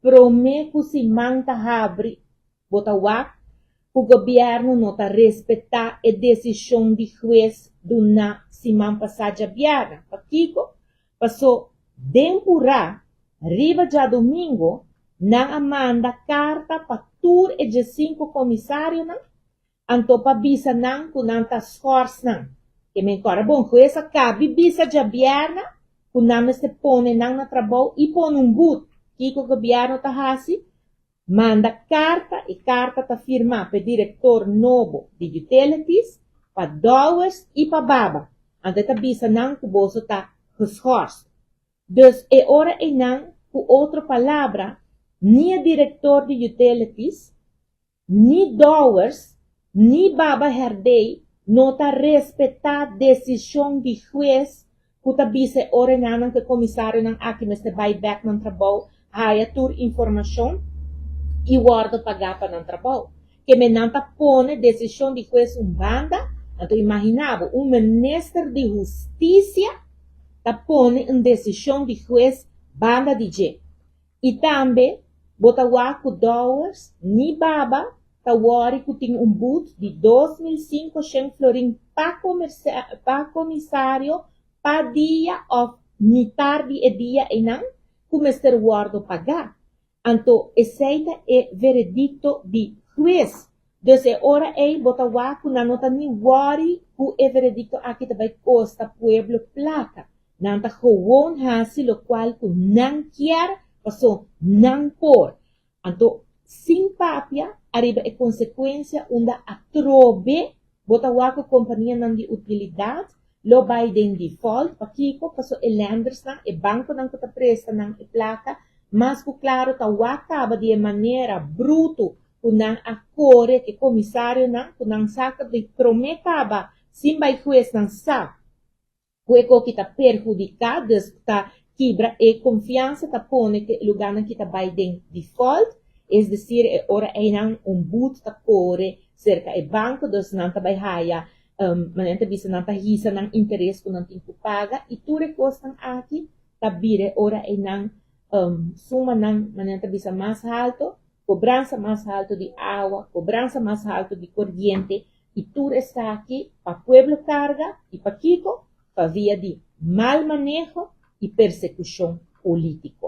Prome ku siman ta habri, bo ta wak ku gobièrnu no ta respetá e desishon di hues duná siman pasá djabièrnè. Pakiko? Pasó den purá, riba djadumingu, nan a manda karta pa tur e 15 komisarionan, anto pa bisa nan ku nan ta schors nan. Ke men kòrda bon, hues a kabi bisa djabièrnè ku nan mester pone nan na trabou i pone un but. Kiko gobièrnu ta hasi? Manda karta, e karta ta firmá pa e direktor nobo di Utilities, pa Dowers i pa Baba. Anto e ta bisa nan ku boso ta geschorst. Dus e ora einan, ku otro palabra, ni e direktor di Utilities, ni Dowers, ni Baba Herdé no ta respetá desishon di hues ku ta bisa e ora einan ku e komisarionan aki mester bai bèk nan trabou, haya tur informashon i wòrdu pagá pa nan trabou. Ke men nan ta pone desishon di hues un banda, anto imaginá bo, un minister di hustisia ta pone un desishon di hues banda di dje. I tambe bo ta wak ku Dowers ni Baba ta wòri ku tin un but di 2500 florin pa komisario pa dia òf mitar di e dia einan ku mester wòrdu pagá. Anto esei ta e veredikto di hues. Dus e ora ei bo ta wak ku nan no ta ni wòri ku e veredikto aki ta bai kosta pueblo plaka. Nan ta gewoon hasi lokual ku nan kier paso nan por. Anto sin papia ariba e konsekuensia unda atrobe bo ta wak ku kompanianan di utilidat lo bai den default. Pakiko? Paso e lendersnan, e bankonan ku ta presta nan e plaka, mas ku klaro ta wak kaba di e manera brutu ku nan a kore ku e komisarionan ku nan sa di promé kaba sin bai hues nan sa ku e koki ta perhudiká, dus ta kibra e konfiansa, ta pone ku e lugánan ki ta bai den default, es desir e ora einan un but ta kore serka e banko, dus nan ta bai haya, manera nan ta bisa, nan ta hisa nan interes ku nan tin ku paga i tur e kosnan aki ta bira e ora einan sumanan, manera nan ta bisa, mas halto, kobransa mas halto di awa, kobransa mas halto di koriente i tur esaki pa pueblo karga i pakiko? Pa via di mal maneho i persekushon polítiko.